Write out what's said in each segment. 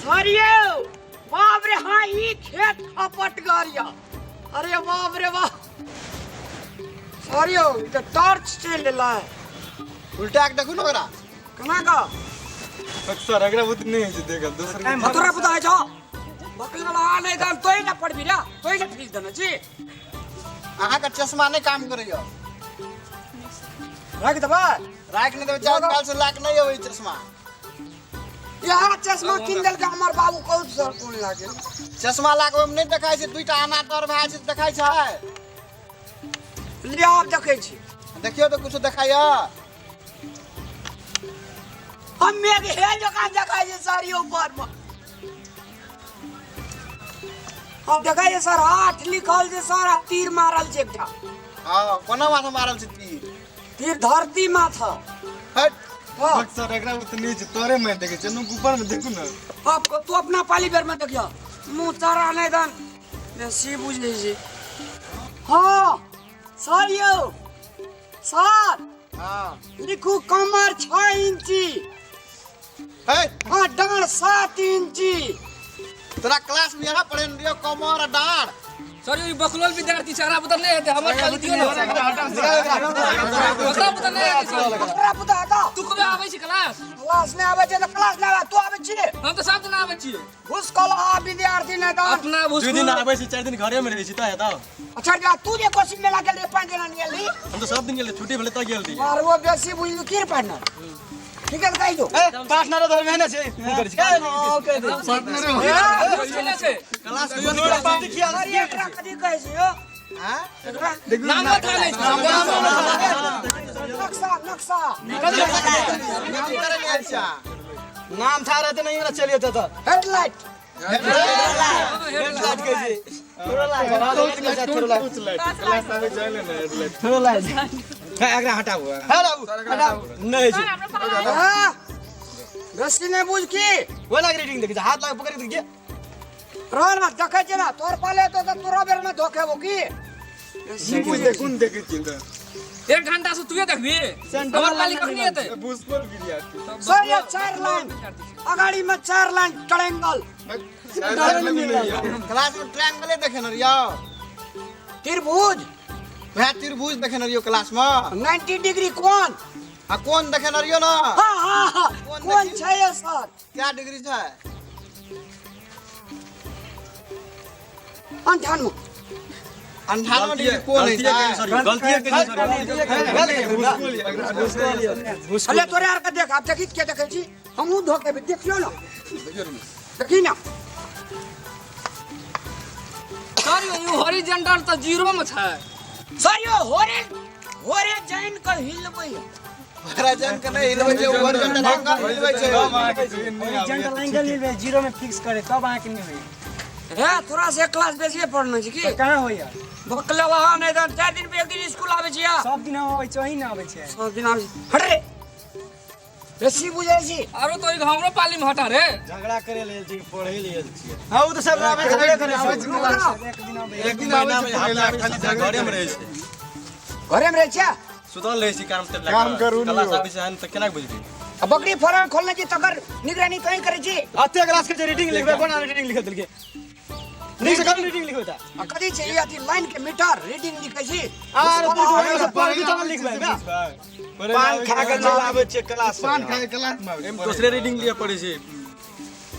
Sir यौ, बाप रे, हाँ ई खेत खपटगर यऽ। अरे बाप रे बाप, सर यौ, ई तऽ टॉर्च चलि एलै। उल्टा के देखू ने ओकरा। केना कऽ? सर, एकरा बुद्धि नहि होइ छै देखल दोसर के। तोरा पता होइ छौ? बकरी वाला आ नहि दाम तोही ने पढ़बी रे, तोही ने फीस देने छी। अहाँके चश्मा नहि काम करैया। राखि देबै? राखि नहि देबै, चार काल से लाख नहि अबै चश्मा। यहाँ चश्मा किन देलकै हमर बाबू, कहू सर कोन लागे? चश्मा लाके ओहिमे नहि देखाइ छै, दुईटा आना तर भए छै, देखाइ छै। लिअ, आब देखै छी। देखियौ तऽ कुछो देखाइया? हम मेघ हे जकाँ देखाइ छै सर, यौ ऊपर मे हम देखै छै सर, 8 लिखल छै सर, आ तीर मारल छै एकटा। हँ, कोना माथा मारल छै तीर? तीर धरती माथा। हट। हाँ। सर, एकरा बुद्धि नहि छै, तोरे में देखै छै, नु ऊपर में देखू ने। अब तू अपना पाली बेर में देखियो, मुँह तारा नहि दन बेसी बुझै छै। हाँ सर यौ, सर। हाँ। लिखू, कमर 6 इंची। हे। हाँ, डाँड़ 7 इंची। तोरा क्लास में यहाँ पढ़े रहियो कमर आ डाँड़? सर, ई बकलोल विद्यार्थी छै, एकरा बुता नहि हेतै। हमर खाली दियौ ने, ओकरा बुता नहि हेतै सर। ककरा पुता हता? तू कबे आबै छी क्लास? क्लास नहि आबै छै तऽ क्लास नहि आबै। तू आबै छी? हम तऽ सब दिन आबै छियै। घुस कल आ विद्यार्थी नहि तऽ अपना दू दिन भुसकुल आबै छै, 4 दिन घरे में रहै छै, तऽ हेतौ। अच्छा जा, तू जे कोचिंग मेला गेल रही, 5 दिन गेली। हम तऽ सब दिन गेल रही, छुट्टी भेलै तऽ गेल रही। और वो बेसी बुझलू की पढ़ना ठीक है, कहि दो। पार्टनर धर में ना छै, की करै छै? खेले छै। क्लास कहियो नहि गेल। अरे एकरा कथी कहै छै यौ? हाँ? एकरा नामो था नहि छै। नक्शा, नक्शा। नाम करे नहि आयल छै। नाम था रहते नहीं ना चलिए तो हेडलाइट। हेडलाइट कहै छै, थोड़ा लाइट, थोड़ा लाइट। कुछ लाइट क्लास आबै जाय ले ने हेडलाइट। थोड़ा लाइट। है, एकरा हटाबू। हटाबू, नहीं छै। हाँ, बेसी नहि बुझ की। वो लाग रीडिंग देखै छै, हाथ लाग पकड़ के देखिए। रह ना, देखै छियै ना, तोर पाले तो तऽ तोरा बेर में धोखेबो की। बेसी बुझ। देखू ने, देखै छियै तऽ। एक घंटा से तूहे देखबी, हमर पाली कखनी हेतै? भूसकोल विद्यार्थी। सर, ये 4 लाइन, अगाड़ी में 4 लाइन ट्रायंगल। क्लास में ट्रायंगले देखे न रहियो? त्रिभुज। वएह त्रिभुज देखे न रहियो क्लास में? 90 डिग्री कोण। आ कोन देखे न रहियो ना? हाँ हाँ हाँ। कोन कोन देखी? छै ये सर? क्या डिग्री छै? 98। 98 डिग्री कोन है? गलती सर, गलती सर। अरे तोरे आर के देख, आब देखी के देखै छी, हमहूँ धोखेबै। देखियौ ना, देखी ना। सर, ई हॉरिजॉन्टल तऽ जीरो में छै। सर यो, होरे होरे जाइन के हिलबै। हॉरिजॉन्टल के नहि हिलबै छै, हॉरिजॉन्टल एंगल हिलबै छै। हॉरिजॉन्टल एंगल हिलबै, जीरो में फिक्स करे तब अहाँके नहि होइए। हे, तोरा से एक क्लास बेसिए पढ़ने छी की? कहाँ होइए? बकले वहाँ नहि तऽ 4 दिन पे एक दिन स्कूल आबै छी। सब दिन हम अबै छी, अहीं ने अबै छै। सब दिन आबै छी। हट रे, बेसी बुझै छी। आरो तो ई हमरो पाली में हटा रे। झगड़ा करे लेल छी, पढ़े लेल छियै? हां, उ तो सब आबै झगड़े करे छै। रुक ना। एक दिन अबै। एक दिन आबै छै पढ़ै लए, खाली घरे में रहै छै। घरे में रहै छियै? सुतल रहै छी, काम तेल। काम करू नी। क्लास आबै छै तऽ केना बुझबै? आ बकरी फार्म खोलने छी, तकर निगरानी कहीं करै छी? अते क्लास के जे रीडिंग लिखबै, कोना रीडिंग लिख देलकै? नीक से कम रीडिंग लिखबै त। आ कथी छै ई अथी लाइन के मीटर रीडिंग लिखै छी? आर तू सब पढ़बी तब लिखबै ना। पान खा के चल आबै छियै क्लास। पान खाए क्लास में आबै छै। एहिमे दोसरे रीडिंग लिअ पड़ै छै।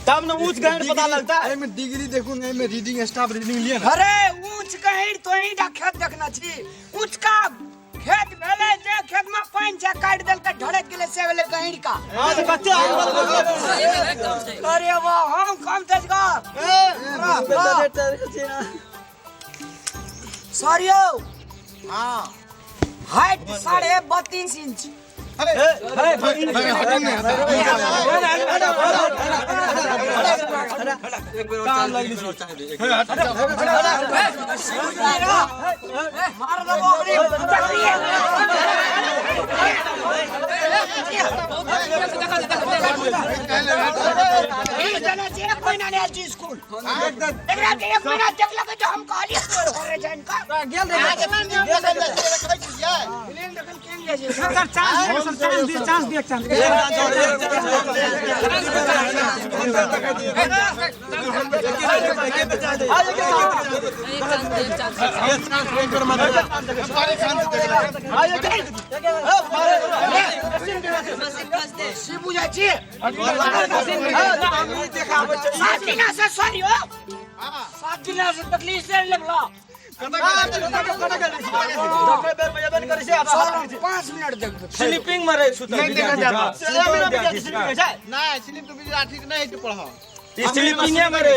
तब न ऊंच गहन पता लगता। एहिमे डिग्री देखू ने, एहिमे रीडिंग स्टाफ रीडिंग लिअ ने। अरे ऊंच कहीं तोही टा खेत देखने छी? ऊंचका खेत भेलै जे खेत में पानि छै, काटि देलकै, ढड़क गेलै, से भेलै गहींर का। हां, तऽ कते एंगल बदलै। सही में एकदम सही। अरे वाह, हम कम तेज गा सर यौ। हाँ। Height 32.5 inch. अरे एक बेर और चाहे दे, एक बेर। मार देबो ओकरे। ई जना छै एक महीना नहि आयल छी स्कूल। एकरा के एक महीना देखलक तऽ हम कहलियै तोर घरे जाइन कऽ गेल रहे। देखल जाइ छियै, देखै छियै। प्लेन देखल केन जाइ छै? सर, चांस दिअ, सर, चांस दिअ, चांस दिअ, चांस। एक चांस और, एक चांस और। से बुझै छी 7 दिना से सॉरी हो 7 दिना से तकलीफ से लगला 5 मिनट देख स्लीपिंग में रहे सुतल नहीं स्लिप तो विद्यार्थी के नहीं पढ़ा स्लीपिंग में रहे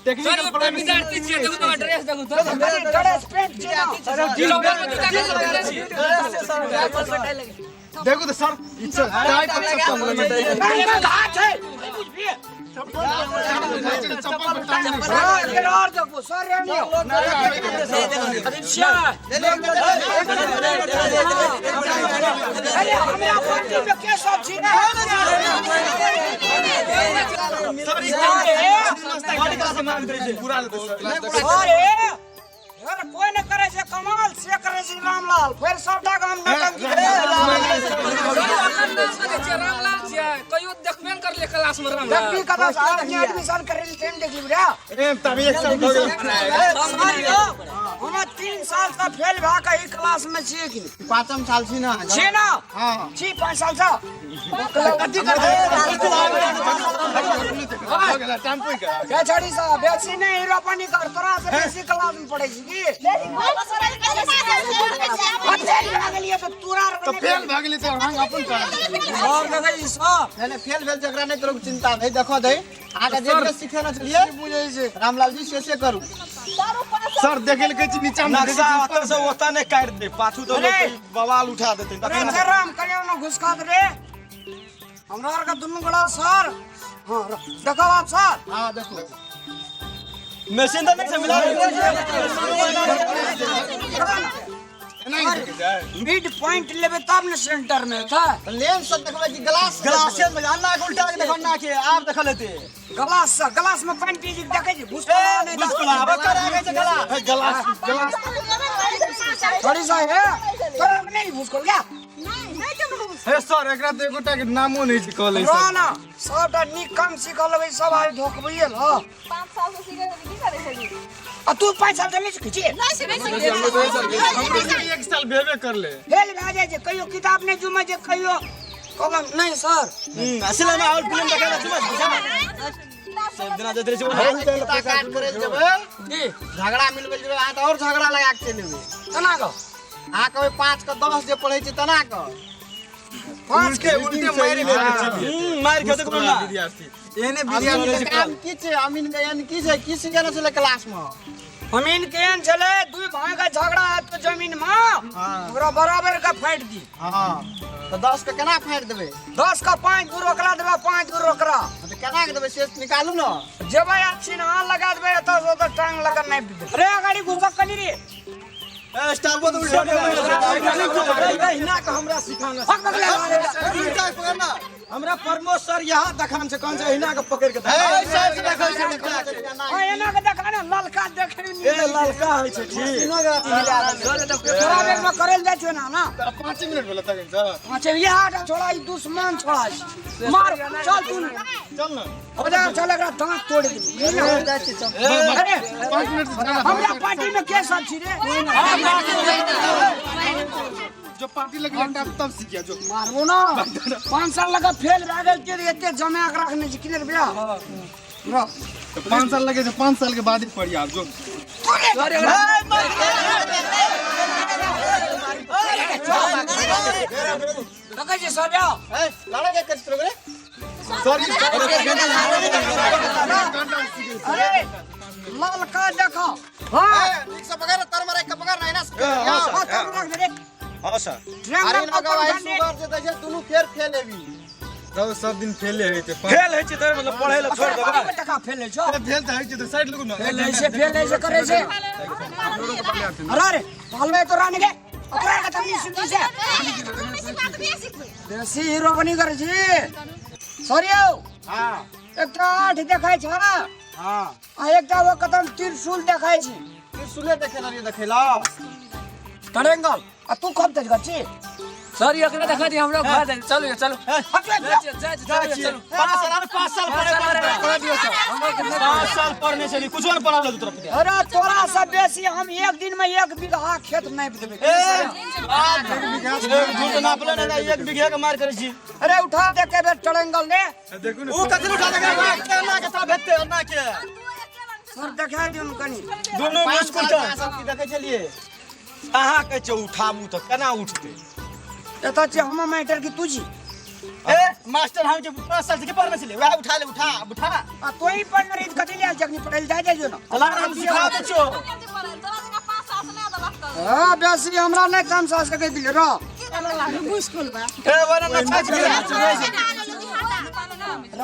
टेक्निकल पढ़ाई विद्यार्थी छियै देखू तो ड्रेस देखू तो ड्रेस पेंट छै ना देखो तो सर टाइट पर चप्पल लगे घाट है बुझबी चप्पल पर टांग सर और देखो सर नहीं अच्छा अरे हमरा पार्टी में के सब छी ना अरे अरे कोई न करे छै कमाल से करे छै रामलाल फिर सबटा काम नटंकी करे रामलाल छियै कहियो देखबे न करले क्लास में रामलाल देखबी कदा आदमी एडमिशन करे ले टाइम देखली रे ए तब एक साल हो गेल हम 3 साल से फेल भा के ई क्लास में छियै कि नहीं पांचम साल छी ना छी ना हां छी 5 साल से कथी कर टाइम पे के छड़ी साहब बेसी नहीं हीरो पानी कर तोरा से बेसी क्लास में पढ़ै छी की फेल भा गेलियै तऽ तोरा तो फेल भा गेली तो हम अपन कर और देखै छी सब नहीं फेल भेल जकरा नहीं तोरा चिंता नहीं देखो दे आगे जे जे सीखे ना चलिए बुझै छै रामलाल जी से से करू सर देखे ले कहै छी नीचा में नक्शा ओतऽ से ओतऽ नहि काटि दे पाछू तो अरे! बवाल उठा देतै अरे राम करियो न घुसका दे रे हमरा आर के दुनू गोड़ा सर हां देखो आप सर हां देखो मशीन तऽ नहीं से मिला मिड पॉइंट लेबे तब न सेंटर में था लेंस सब देखबै कि ग्लास ग्लासे में अन्ना के उल्टा के देखो अन्ना के आप देख लेते ग्लास से ग्लास में पानी पी के देखै छी घुसका नहीं बिल्कुल आब कर आगे छै गला ग्लास ग्लास थोड़ी सा है तोरा नहीं घुसकल क्या हे सर एकरा तऽ एकोटा के नामो नहीं छै कॉलेज रह ना सबटा नीक काम सीखल लेबै सब आइ धोकबैये ल 5 साल से सीखे की करे छली आ तू 5 साल से नहीं सीखै छी एक साल भेबे करले फेल भए जाइ छै कहियो किताब नहि जुमै छै कहियो कलम नहीं सर असल में और फिल्म देखै छी सब दिना जतरे छै काट करे जेबै झगड़ा मिलबै जेबै अहाँ तऽ और झगड़ा लगा के चलि एबै तना गो अहाँ कहबै 5 के 10 जे पढ़ै छै तना के 5 के उल्टे मारि ले मारि के देखो ना एने विद्यार्थी काम की छै अमीन के यानी की छै की सिखेने छलै क्लास में अमीन केहन छलै दुई भाई का झगड़ा है तो जमीन में ओकरा बराबर का फाटि दी हां तऽ 10 के केना फाटि देबै 10 का 5 दूर ओकरा देबै 5 दूर ओकरा तऽ केना के देबै से निकालू ना जेबै अच्छी ना लगा देबै एतऽ से ओतऽ टांग लगा नापि देबै रे गाड़ी घुसक कनी रे स्टाफ तो उल्टा हिना के हमरा सिखाना पकड़ना हमरा प्रमोद सर यहाँ देखान छै कौन से हिना के पकड़ के ए सर से देखै छै हां एना के देखा ना ललका देखै ए ललका होइ छै ठीक थोड़ा बेर में करल जाइ छै ना ना 5 मिनट भेल तखन सर 5 ये हाथ छोड़ा ई दुश्मन छोड़ा छै मार चल तू चल ना हो जा चल एकरा दांत तोड़ दे अरे 5 मिनट हमरा पार्टी में के सब छी रे जो पार्टी लग तब तब सीख जो मारबो ना 5 साल लगा फेल भए गेल के एते जमा के रखने छी किने रुपया तो 5 साल लगे छै 5 साल के बाद ही पढ़ी आप जो देखै छी सर यौ ए लड़े के कर रे सॉरी अरे ललका देखो हां ठीक से पकड़ तर मारे के पकड़ नहीं ना हां तर रख दे रे हां सर अरे लगाव सुगर जे दै छै दुनू फेर फेल हेबी तब सब दिन फेले होइ छै फेल होइ छै तर मतलब पढ़ै ल छोड़ देबै टका फेल होइ छौ फेल तऽ होइ छै तऽ साइड लगू ना फेल होइ छै फेल होइ छै करै छै अरे अरे पालवे तो रानी के ओकरा के तनी सुनती छै बेसी हीरो बनी करै छी सॉरी यौ हां एकटा 8 देखै छ हां आ एकटा ओ कतम त्रिशूल देखै छी त्रिशूले देखे ला देखेला ट्रायंगल आ तू कब तेज कर छी सर ये एकरा देखा दी हमरा खा दे चलो चलो हट जा चलो चलो 5 साल 5 साल पढ़े 5 साल पढ़ने छली कुछो न पढ़ावल तोरा पिता। अरे तोरा से बेसी हम एक दिन में 1 बीघा खेत नापि देबै। झूठ नापले नै 1 बीघा के मार करै छी। अरे उठा दे के बेर ट्रायंगल ने। ऊ कथि उठा दे के ना के साथ भेटते ना के। सर देखा दियौ न कनी। दुनू बिस्कुट सब की देखै छलियै। अहाँ कहै छै उठाबू तऽ केना उठतै? एतऽ छै हम मास्टर की तू छी? ए मास्टर हम जे 5 साल से के पढ़ने छलियै वएह उठा ले उठा उठा। आ तोही पढ़ने रही कथि ले जखनी पढ़ै जाय जाय जो न। चला हम सिखा दै छियौ। हां बेसी हमरा नहि काम सा सकै दिले र। ए वरा न छाछ र।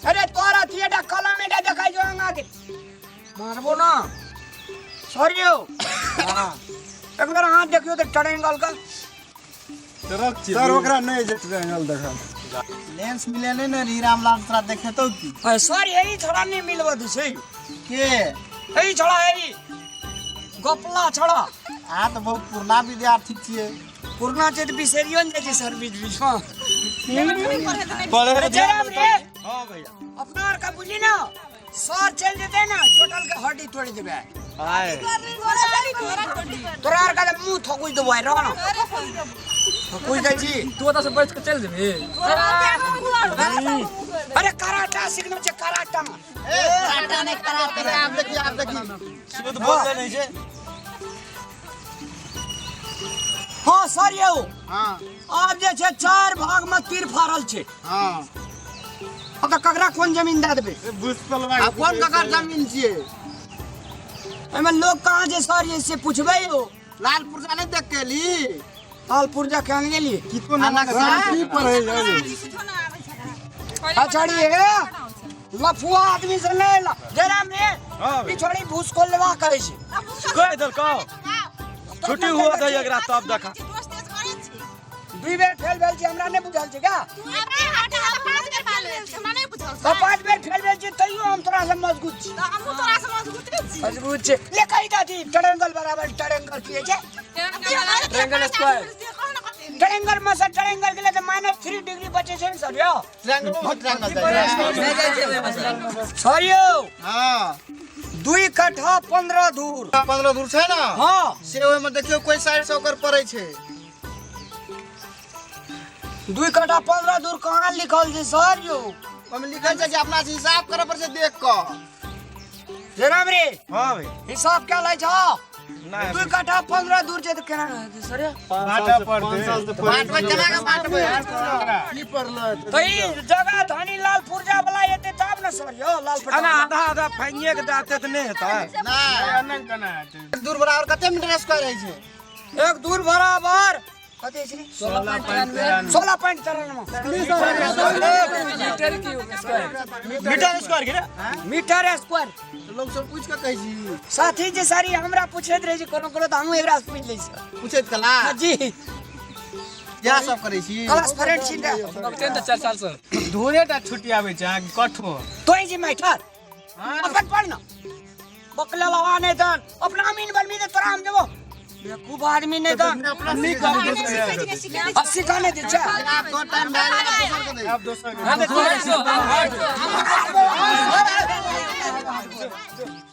अरे तोरा थिएटा कलम एटा देखाइ जो अंगा के मारबो ना। सॉरी हो। हां एक बार हाथ देखियो त ट्रायंगल का। सर ओकरा नहीं जे ट्रायंगल देखा। लेंस मिले नहीं ने रामलाल तोरा देखेतौ की? सर यही छोड़ा नहीं मिलबो दै छै। के? यही छोड़ा यही गोपला छोड़ा। अहाँ तऽ बहुत पुरना विद्यार्थी छियै। पुरना छै तऽ बिसरियो ने जाइ छै सर बीच बीच में। पढ़े जयराम रे। हां भैया अपना आर का बुझली ना सर चलि जेतै ना टोटल के हड्डी तोड़ि देबै। आय तोरा आर का मुंह थकुच देबै रह ना। थकुच दै छी। तू ओतऽ से बच के चलि जेबही। अरे कराटा सीखना छै कराटा। ए कराटा नहीं कराटे आप देखिए आप देखिए। शुद्ध बोलले नहीं छै। हां सर यौ। हां आब जे छै 4 भाग में तीर फाड़ल छै। हां अब तऽ ककरा कोन जमीन दए देबै? आ कोन ककर जमीन छियै? एहिमे लोग कहाँ छै सर ये से पुछबै यौ। लाल पुर्जा नहीं देख के एली? लाल पुर्जा केहन गेली? आ नक्शा? की पढ़ै जाय? अच्छा रे लफुआ आदमी से नहीं ला जरा में ई छोड़ी भूस को लेवा करै छै। कहि देलकौ छुट्टी हुआ दै एकरा तब देखा। 2 बेर फेल भेल छी हमरा नहीं बुझल छै का? तो 5 बेर फेल भेल छी तैयो हम तोरा से मजबूत छी। मजबूत छी ले कहि दादी ट्रायंगल बराबर ट्रायंगल की छै? Triangle square. ट्रायंगल में से ट्रायंगल गेलै तऽ -3 डिग्री बचै छै ने सर यौ। ट्रायंगल में ट्रायंगल जाइ छै। सर यौ। हां 2 कट्ठा 15 धूर। 15 धूर छै ना? हां से ओहिमे देखियौ कोई साइड से ओकर पड़ै छै। 2 कट्ठा 15 धूर कहाँ लिखल छै सर यौ? ओहिमे लिखल छै जे अपना से हिसाब करऽ पड़ै छै देख कऽ। जयराम रे। हां भाई हिसाब क्या लै छौ? 2 कट्ठा 15 दूर छै तऽ केना हेतै सर? बाटा पड़तै। बाँटबै केना के बाँटबै? की पढ़लै? तऽ ई जगह धनी लाल पुर्जा वाला एतै तब ने सर यौ लाल अना पटा। आधा आधा फाइनिए के दाते तऽ नहि हेतै। नहि केना हेतै? दूर बराबर कते मीटर स्क्वायर होइ छै? 1 दूर बराबर कते छै? 16.93। मीटर की स्क्वायर? मीटर स्क्वायर के रे? Metre square. लोग सब पूछ के कहै छी। साथी जे सारी हमरा पूछैत रहै छै कोनो कोनो तऽ हमहूँ एकरा से पूछि लै छी। पूछैत कला? जी इएह सब करै छी। क्लास फ्रेंड छी ने। 3 तऽ 4 साल से। धूरे टा छुट्टी आबै छै अहाँके कठो। तोही जी मास्टर अपन पढ़ न बकला लवा नहीं तन अपना अमीन बनबी तऽ तोरा हम देबो बेवकूफ आदमी नहीं तन अब सिखाने दे छै। आब तोहर टाइम भए गेल आब दोसर के दै। आब दोसर के हम